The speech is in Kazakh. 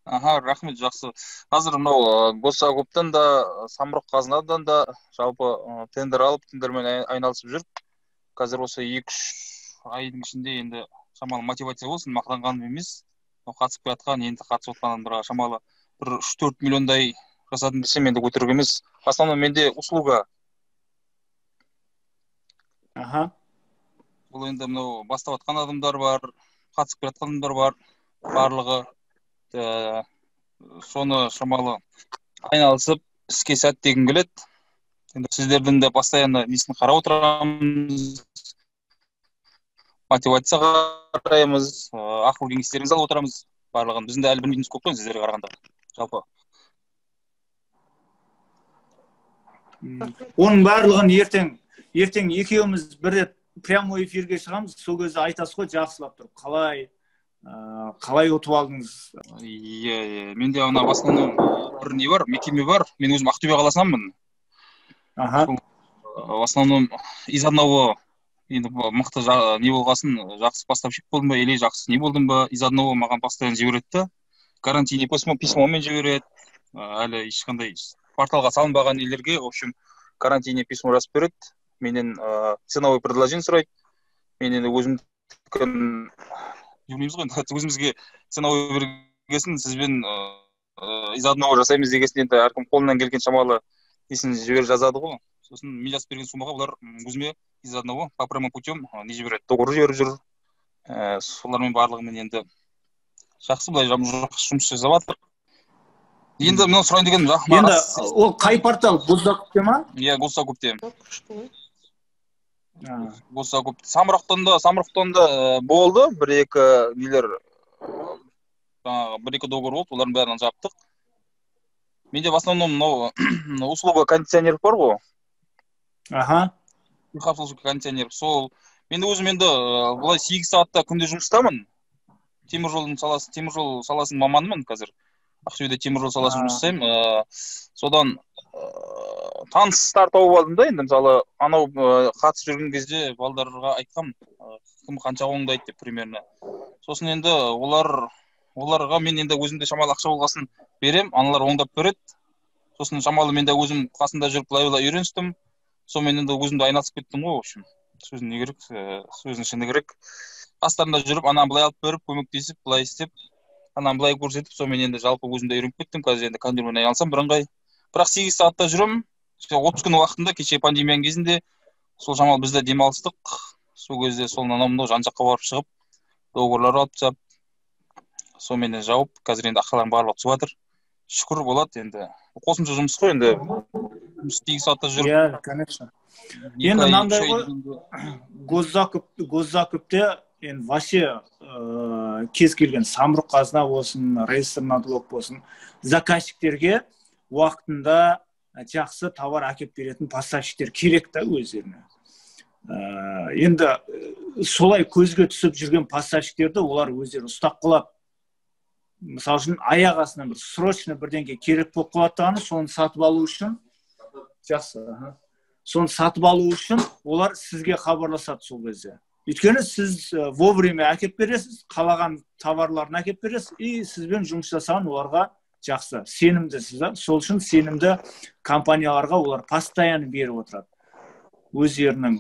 Аха, рахмет, жақсы. Қазір мынау госзакуптан да, Самұрық Қазынадан да жалпы тендер алып, тендермен айналысып жүріп, қазір осы 2-3 айдың ішінде енді шамалы мотивация болсын, мақтанғаным емес. Қатысып жатқан, енді қатысып отқан адамдарға шамалы бір 3-4 миллиондай жасадым десем, енді өтірік емес. В основном менде услуга. Аха. Бұл енді мынау бастап жатқан адамдар бар, қатысып жатқан адамдар бар, барлығы соны шамалы айналысып іске сәт дегім келеді. Енді сіздердің де постоянно несін қарап отырамыз, мотивация қараймыз, ақыл кеңестеріңізді алып отырамыз барлығын. Біздің де әлі білмейтініміз көп қой сіздерге қарағанда жалпы. Оның барлығын ертең екеуміз бір рет прямой эфирге шығамыз, сол кезде айтасыз ғой жақсылап тұрып, қалай ұтып алдыңыз? Иә, менде ана в основном бір не бар, мекеме бар. Мен өзім Ақтөбе қаласынанмын. Аха. В основном из одного енді мықты не болғасын, жақсы поставщик болдым ба, или жақсы не болдым ба, из одного маған постоянно жібереді да. Гарантийный письмомен жібереді. Әлі ешқандай порталға салынбаған нелерге, в общем, гарантийный письмо жазып береді. Менен ценовой предложение сұрайды. Мен енді өзімдікін білмейміз ғой, енді өзімізге ценовой бергесін, сізбен из одного жасаймыз дегесін, енді әркім қолынан келген шамалы несін жіберіп жазады ғой. Сосын мен жазып берген суммаға олар өзіме из одного по прямым путем не жібереді, договор жіберіп жүр. Солармен барлығымен енді жақсы былай жұмыс жасап жатыр. Енді мынау сұрайын дегенім, енді ол қай портал? Госзакупте ма? Иә, Госзакупте. Госзакуп. Самұрықтан да болды, бір-екі нелер, жаңағы бір-екі договор болды, олардың бәрін жаптық. Менде в основном мынау услуга кондиционер бар ғой. Аха. Кондиционер. Сол мен өзім енді былай 8 сағатта күнде жұмыстамын. Теміржол саласының маманымын қазір. Ақтөбеде теміржол саласы жұмыс жасаймын. Содан таныстар тауып алдым да, енді мысалы анау қатысып жүрген кезде балдарға айтқам, кім қанша оңдайды деп примерно. Сосын енді оларға мен енді өзімде шамалы ақша болғасын берем, аналар оңдап береді. Сосын шамалы мен де өзім қасында жүріп былай-былай үйреністім. Сонымен енді өзім де айналысып кеттім ғой, в общем. Сөзін не керек, сөздің шыны керек. Қастарында жүріп, ананы былай алып беріп, көмектесіп, былай істеп, ананы былай көрсетіп, сонымен енді жалпы өзім де үйреніп кеттім. Қазір енді кондермен айналысам бірыңғай. Бірақ 8 сағатта жүрмін. 30 күн уақытында, кеше пандемияның кезінде сол шамалы біз де демалыстық. Сол кезде сол анау мынау жан-жаққа барып шығып, договорлар алып тастап, сонымен жауып, қазір енді ақшалардың барлығы түсіп жатыр. Шүкір болады енді. Қосымша жұмыс қой енді. 8 сағатта жүріп. Иә, конечно. Енді мынандай ғой, госзакупте енді вообще кез келген Самұрық Қазына болсын, реестр надлог болсын, заказчиктерге уақытында жақсы товар әкеп беретін поставщиктер керек та өздеріне. Енді солай көзге түсіп жүрген поставщиктерді олар өздері ұстап қалады. Мысалы үшін аяқ астынан бір срочно бірдеңке керек болып қалады, соны сатып алу үшін жақсы, соны сатып алу үшін олар сізге хабарласады сол кезде. Өйткені сіз вовремя әкеп бересіз, қалаған товарларын әкеп бересіз, и сізбен жұмыс жасаған оларға жақсы, сенімдісіз да. Сол үшін сенімді компанияларға олар постоянно беріп отырады. Өздерінің